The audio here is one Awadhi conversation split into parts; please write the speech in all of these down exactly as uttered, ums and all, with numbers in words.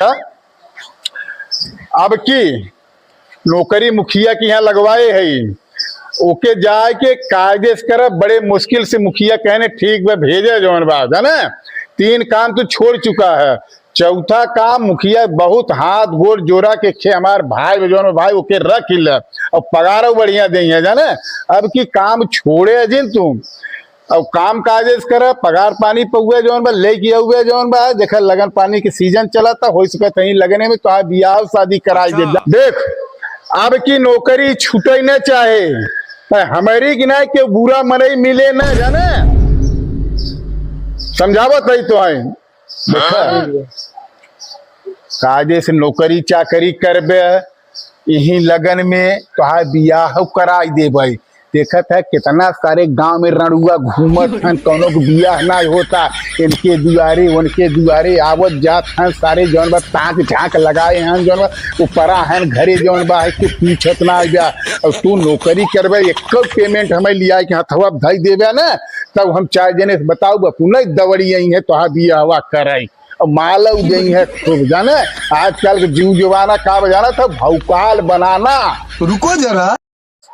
अब की नौकरी मुखिया के यहाँ लगवाए है, ओके जाए के कायदे से करब। बड़े मुश्किल से मुखिया कहने, "ठीक बा, भेजे जौन बा, जाने तीन काम तू छोड़ चुका है।" चौथा काम मुखिया बहुत हाथ गोड़ जोड़ा के खे, "हमार भाई बा जौन बा भाई, ओके रख ले और पगार बढ़िया देइहे, जाने अब की काम छोड़े जिन तू।" अब काम काजे से करे, पगार पानी पउए जौन बा, लेके आउए जौन बा, देखा लगन पानी के सीजन चलता, हो सकत है लगने में तोहार बियाह शादी कराई दे। अच्छा। देख, अब की नौकरी छूटे न चाहे, पर हमरी की ना के बुरा मनई मिले न, जाने, समझावत है तो है। देखा, हाँ। काजे से नौकरी चाकरी करबे, यही लगन में तोहार बियाह कराई देबे। देखत है कितना सारे गांव में रंडुआ घूमत हन, कौनो के बियाह ना होता, इनके दुआरे उनके दुआरे आवत जात हन सारे, जौन बा ताक झांक लगाए हन, जौन बा ऊपरा हन घरे, जौन बा है कि पूछत ना बा। और तू नौकरी करबे, एक पेमेंट हमें लिया के हथवा धई देबे ना, तब हम चार जने से बताऊ बा, तू नहीं दवड़ी आई है तोहार बियाहवा कराई। और मालव गई है खूब, जाने आजकल के जीव जमाना का बा जाना था, भौकाल बनाना। रुको जरा।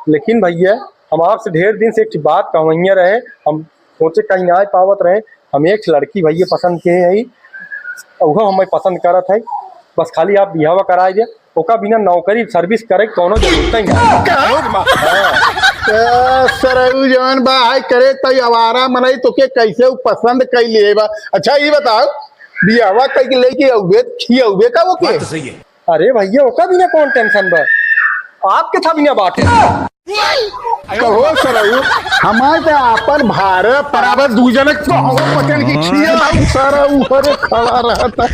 लेकिन भैया, हम आपसे ढेर दिन से एक ठे बात कहवइया रहे, हम सोचे कहीं ना पावत रहे। हम एक ठे लड़की भैया पसंद के है, उहो हमें पसंद करत है, बस खाली आप बियाहवा कराए दे, ओका बिना नौकरी सर्विस करे के कौनो जरूरत नहीं है। का? हाँ। ए, सरऊ जवन बा है करे तई आवारा मनई तोके कैसे उ पसंद कई ले बा? अच्छा ये बताओ, बियाहवा कई के लेके अउबे, खियउबे का ओके? बात तो सही है। अरे भैया, ओका बिना कौन टेंशन बा? आपके था बिना बाटे। कहो सरऊ, हमारे तो आपन भारे बराबर दू जनक तो हो पकड़ के खिया सरऊ, अरे खड़ा रहता।